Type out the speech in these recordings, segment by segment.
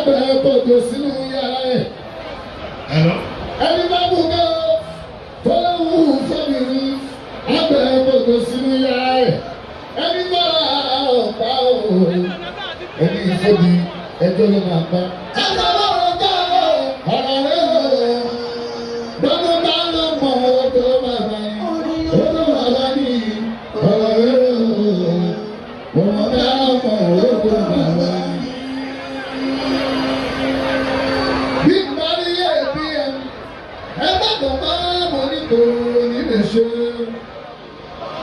Agbẹ̀ kòtò sínú yàrá ẹ̀. Hello. Ẹni bá mú kẹ́ o, tó léwu fẹ́mi agbẹ̀ kòtò sínú yàrá ẹ̀. Ẹni bá ọ̀pá o, ẹni ìfọ́bi ẹjọ́ ló máa bá. Ẹ̀ka lọ́rọ̀ ká ọ̀rọ̀ rẹ̀ o, gbọ́dọ̀ bá lọ mọ̀ ọ́ tó bàbá yìí, ó tó bàbá yìí, ọ̀rọ̀ rẹ̀ o, mọ̀ bá mọ̀ ọ́ tó bàbá yìí. Bí parí ẹbí ẹ, ẹgbẹ́ kan bá mọ̀ ní kò ní lè ṣe.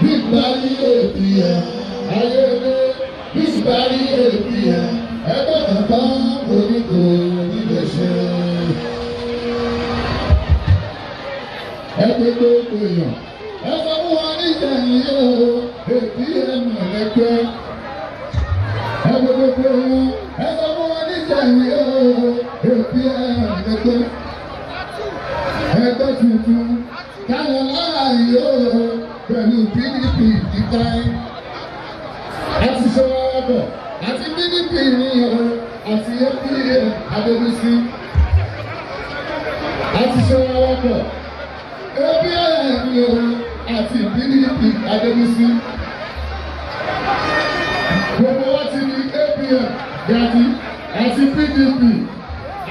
Bí parí ẹbí ẹ, ayé mi, bí parí ẹbí ẹ, ẹgbẹ́ kan bá mọ̀ ní kò ní lè ṣe. Ẹgbẹ́ gbogbo èèyàn, ẹ sọ fún wa ní ìsẹ̀yìn o, èbí ẹ mọ̀ lẹ́gbẹ́. Ẹgbẹ́ gbogbo èèyàn, ẹ sọ fún wa ní ìsẹ̀yìn o, èbí ẹ mọ̀ lẹ́gbẹ́. Ẹgbẹ́ tuntun táwọn láàyè o pẹ̀lú PDP dídá yín. Àti sọ́wọ́pọ̀ àti PDP ní o àti APM Adébísí. Àti sọ́wọ́pọ̀ APM ní o àti PDP Adébísí. Gbogbo wa ti di APM Gàdí àti PDP.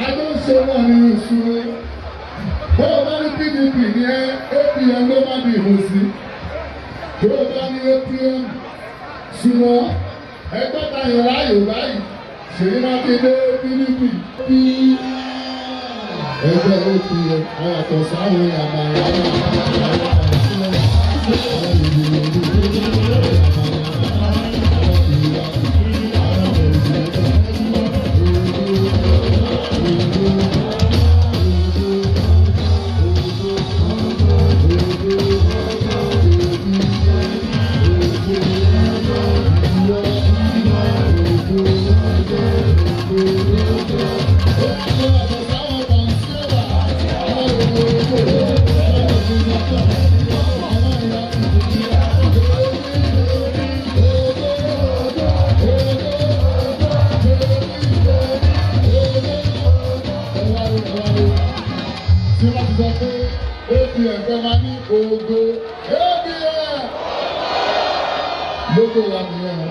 Adóńṣe náà ní ìṣúná. Bó o bá ní PDP ní ẹ APM ló má di ìbò sí. Bó o bá ní APM ṣùgbọ́n ẹgbẹ́ ta yàn láàyò báyìí Ṣèyí Mákindé PDP P ẹgbẹ́ APM ayàtọ̀ sáwọn yàmàyàmà àwọn ìdìbò Tí wọ́n ti sọ pé APM fẹ́ máa ní ògo APM lógo wa nìyẹn,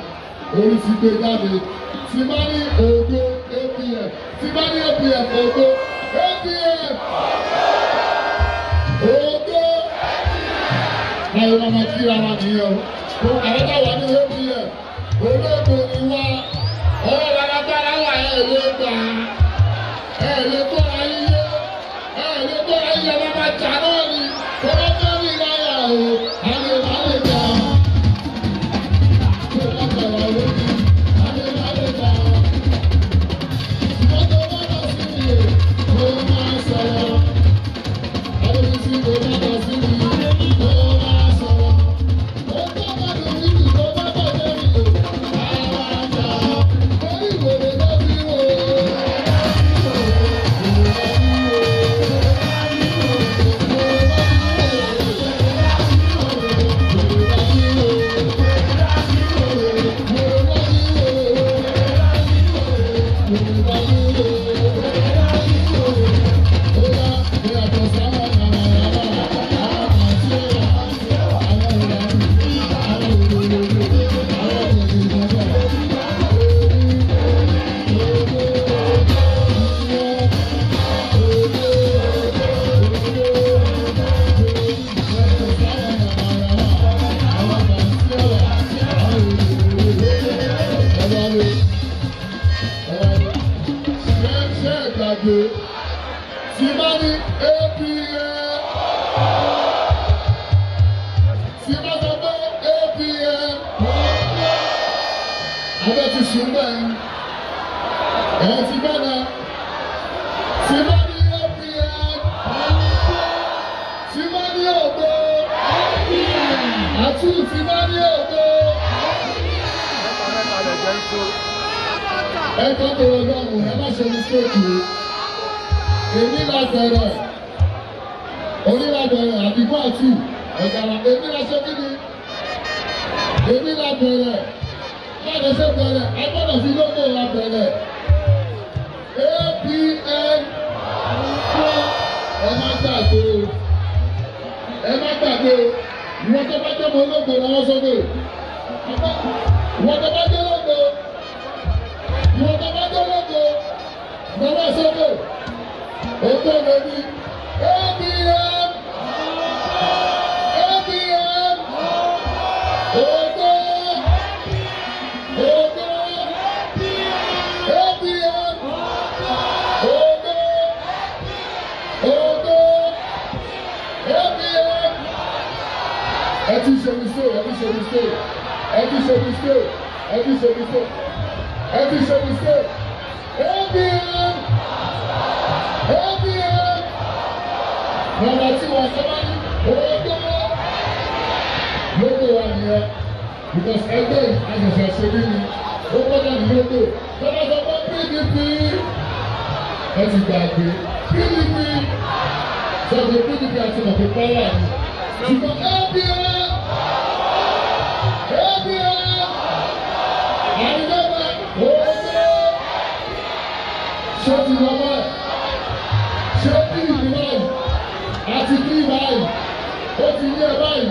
orí ti gbé jáde. Tí bá ní ògo APM, tí bá ní APM ògo APM ògo báyọ̀ máa ma kíra wa nìyẹn o. Àwọn táwa ní APM ológo ni wá, ọwọ́ lálágbára wà, ẹ̀ lè gbà, ẹ̀ lè gbọ́ra yíyé, ẹ̀ lè gbọ́ra yíyé, ẹ̀ máa jà náà ni tó bá fẹ́ rí láyà o, àlè má lè gbà. Tó bá gbà wá lórí, àlè má lè gbà. Ṣùgbọ́n tó bá lọ sí mi o, ó máa sọ̀rọ̀. Adébísí tó bá lọ sí mi, ó máa sọ̀rọ̀. Ó tó bá lọ sí mi, tó bá bàjẹ́ mi o, àwa jà. Orí ìwòrè ló fi wò ó. Ṣé ìgbàgbé tí bá ní APM, tí bá sọ pé APM, abẹ́ ti sùn bẹ́ẹ̀, ẹ̀ ti bẹ́ẹ̀ tí bá ní APM, tí bá ní ògo àti tí bá ní ògo. Mẹ́ta lẹ̀ jẹ́ ń tó. Ẹ kọ́ tó lọ lọ́rùn, ẹ má ṣe mistake o. Èmi la bẹ̀rẹ̀, orí la bẹ̀rẹ̀ àdìgbò àti ọ̀gá wa. Èmi la ṣe kíni, èmi la bẹ̀rẹ̀, láti ṣe bẹ̀rẹ̀, a gbọ́dọ̀ fi lóko la bẹ̀rẹ̀. Ìwọ tó bá jẹ́ ọmọ ológo, náwó sókè. Ìwọ tó bá jẹ́ ológo, ìwọ tó bá jẹ́ ológo, náwó sókè. Ògo lèmi. APM, APM, ògo, ògo, APM, ògo, ògo, APM. Ẹ ti ṣe mistake, ẹ ti ṣe mistake, ẹ ti ṣe mistake, ẹ ti ṣe mistake, ẹ ti ṣe mistake. APM, APM. Number two wa sọ wá ní ògo. Logo wa nìyẹn, because ẹgbẹ́ yìí àṣẹ̀ṣẹ̀ ṣe bí ni ó gbọ́dọ̀ ní logo. Tọ́lá sọ pé PDP, ẹ ti gbàgbé PDP, sọ pé PDP àti mọ̀ pé power ni, ṣùgbọ́n APM, APM, àrídọ́gba, ògo. Ṣé ti lọ báyìí? Ṣé PDP báyìí àti kí báyìí? Ó ti yé ẹ báyìí.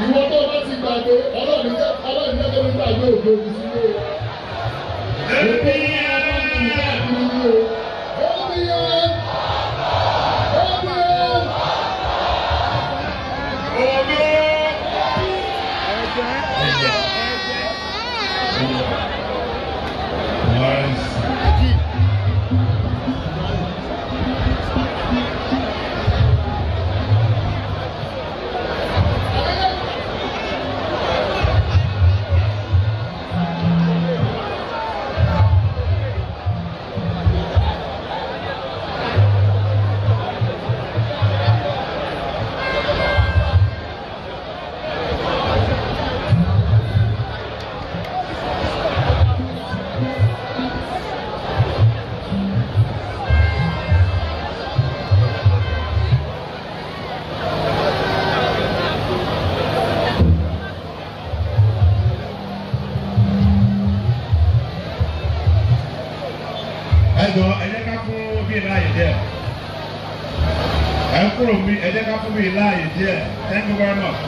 Ìwọ tó bá ti gbàgbé, Ọlọ́run jẹ́, Ọlọ́run jẹ́ kó ní gbàgbé ògo mi sílé o. Ògo mi káàkiri ní o. APM, APM. Ògo. Ẹ̀jẹ̀ ẹ̀jẹ̀. Nice. Ẹ jọ, ẹ jẹ́ ká fún bíi láàyè díẹ̀. Ẹ kúrò mi, ẹ jẹ́ ká fún bíi láàyè díẹ̀. Thank you very much.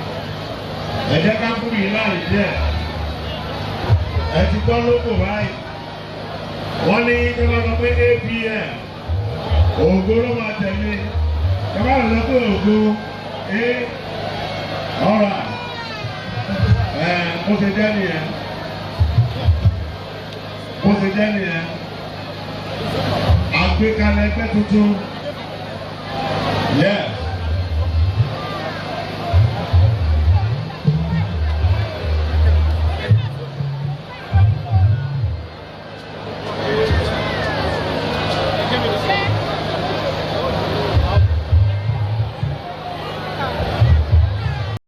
Ẹ jẹ́ ká fún bíi láàyè díẹ̀. Ẹ ti gbọ́ lóko báyìí. Wọ́n ní kí wọ́n sọ pé APM, ògo ló máa tẹ̀lé. Kí wọ́n sọ pé ògo A, alright. Ẹ bó ṣe jẹ́ nìyẹn, bó ṣe jẹ́ nìyẹn. Àgbékalẹ̀ ẹgbẹ́ tuntun, yes.